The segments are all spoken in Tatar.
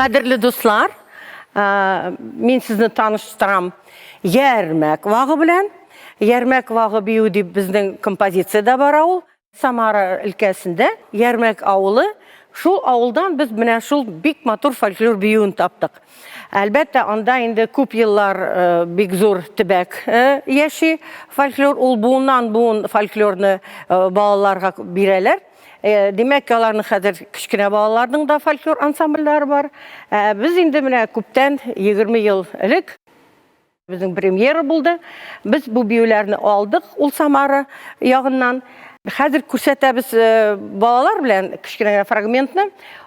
Кадерле дуслар, мин сезне таныштырам Ярмәк вагы белән. Ярмәк вагы бию дип безнең композициядә бара ул. Самара өлкәсендә Ярмәк авылы, шул авылдан без менә шул бик матур фольклор биюен таптык. Әлбәттә, анда инде күп еллар э, бик зур төбәк э, яши. Фольклор ул буыннан буын фольклорны э, балаларга бирәләр. Димәк, аларның хәзер кечкенә балаларның да фольклор ансамбльләре бар. Без инде менә күптән 20 ел элек Безнең премьера булды. Без бу биюләрне алдык ул Самара ягыннан. Хәзер күрсәтәбез э, балалар белән кечкенә генә фрагментны.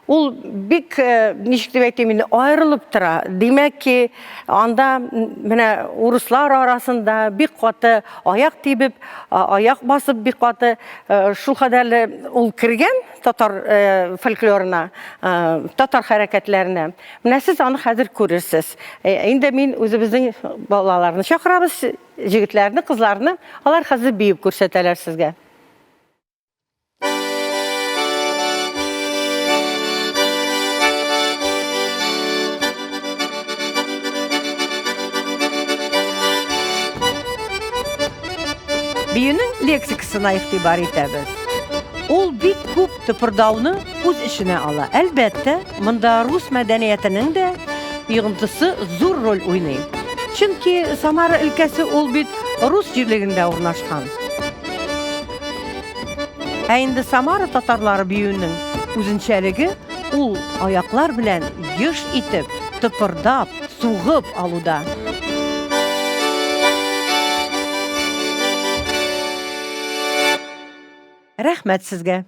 Ул бик, э, ничек дип әйтим инде, аерылып тора. Димәк ки, анда менә урыслар арасында бик каты аяк тибеп, аяк басып бик каты э, шул кадәрле ул кергән татар фольклорына, татар хәрәкәтләренә. Менә сез аны хәзер күрерсез. Э, инде мин үзебезнең балаларны чакырабыз, җегетләрне, кызларны. Алар хәзер биеп күрсәтәләр сезгә. Биюнең лексикасына игътибар итәбез. Ул бик күп тыпырдауны үз эченә ала. Әлбәттә, монда рус мәдәниятенең дә йогынтысы зур роль уйный. Чөнки Самара өлкәсе ул бит рус җирлегендә урнашкан. Ә инде Самара татарлары биюенең үзенчәлеге ул аяклар белән еш итеп, тыпырдап, сугып алуда. Рәхмәт сезгә!